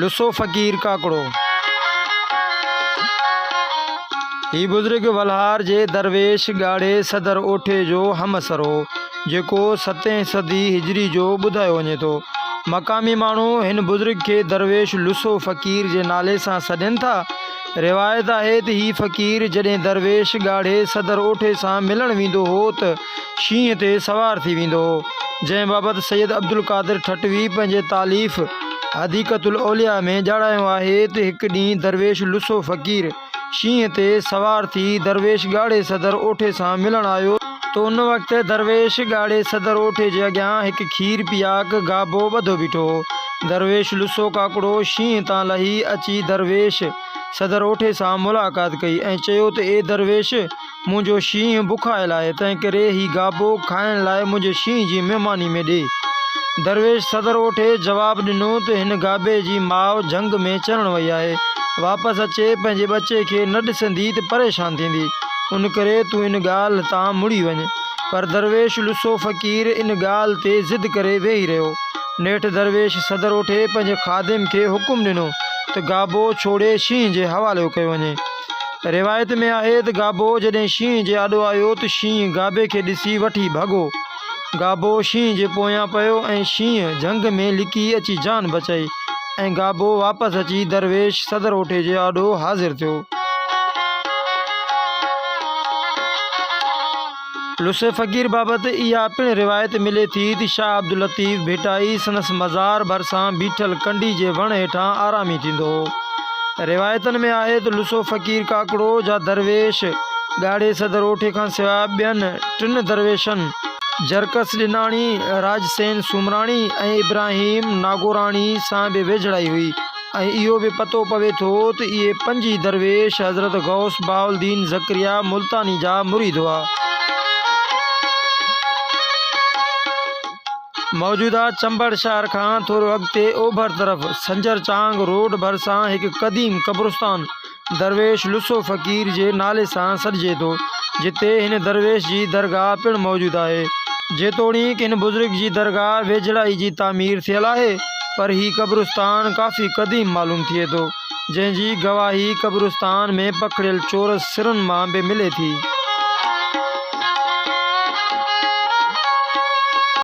لسو فقير ڪاڪڙو، هي بزرگ ولهار جي درويش ڳاڙهي صدر اوٺي جو همعصر هو، جيڪو ستين صدي هجري جو ٻڌايو وڃي ٿو. مقامي ماڻهو هن بزرگ کي درويش لسو فقير جي نالي سان سڏين ٿا. روايت آهي ته هي فقير جڏهن درويش ڳاڙهي صدر اوٺي سان ملڻ ويندو هو ته شينهن تي سوار ٿي ويندو هو، جنهن بابت سيد عبدالقادر ٺٽوي پنهنجي تاليف حديقة الاولياء ۾ ڄاڻايو آهي ته هڪ ڏينهن درويش لسو فقير شينهن تي سوار ٿي درويش ڳاڙهي صدر اوٺي سان ملڻ آيو ته ان وقت درويش ڳاڙهي صدر اوٺي جي اڳيان هڪ کير پياڪ گابو ٻڌو بيٺو هو. درويش لسو ڪاڪڙو شينهن تان لهي اچي درويش صدر اوٺي سان ملاقات ڪئي ۽ چيو ته اي درويش! منهنجو شينهن بکايل آهي، تنهنڪري هي گابو کائڻ لاء منهنجي شينهن جي مهماني ۾ ڏي. درويش صدر اوٺي جواب ڏنو ته هن گابي جي ماء جهنگ ۾ چرڻ وئي آهي، واپس اچي پنهنجي ٻچي کي نه ڏسندي ته پريشان ٿيندي، ان ڪري تون ان ڳالهه تان مڙي وڃ. پر درويش لسو فقير ان ڳالهه تي ضد ڪري ويهي رهيو. نيٺ درويش صدر اوٺي پنهنجي خادم کي حڪم ڏنو ته گابو ڇوڙي شينهن جي حوالي ڪيو وڃي. روايت ۾ آهي ته گابو جڏهن شينهن جي آڏو آيو ته شينهن گابي کي ڏسي وٺي ڀڳو. گابو شينهن جي پويان پيو ۽ شينهن جهنگ ۾ لڪي اچي جان بچائي ۽ گابو واپس اچي درويش صدر اوٺي جي آڏو حاضر ٿيو. لسي فقير بابت اها پڻ روايت ملي ٿي ته شاهه عبداللطيف ڀٽائي سندس مزار ڀرسان بيٺل ڪنڊي جي وڻ هيٺان آرامي ٿيندو هو. روايتن ۾ آهي ته لسو فقير ڪاڪڙو جا درويش ڳاڙهي صدر اوٺي کان سواء ٻين ٽن درويشن، جرڪس ڏناڻي، راڄسين سومراڻي ۽ ابراهيم ناگوراڻي سان به ويجهڙائي هئي. ۽ اهو به پتو پوي ٿو ته اهي پنج ئي درويش حضرت غوث بهاءالدين زڪريا ملتاني جا مريد هئا. موجوده چمبڙ شهر کان ٿورو اڳتي اوڀر طرف سنجر چانگ روڊ ڀرسان هڪ قديم قبرستان درويش لسو فقير جي نالي سان سڏجي ٿو، جتي هن درويش جي درگاهه پڻ موجود آهي. جيتوڻيڪ هن بزرگ جي درگاهه ويجهڙائي جي تعمير ٿيل آهي، پر هي قبرستان ڪافي قديم معلوم ٿئي ٿو، جنهن جي گواهي قبرستان ۾ پکڙيل چورس سرن مان به ملي ٿي.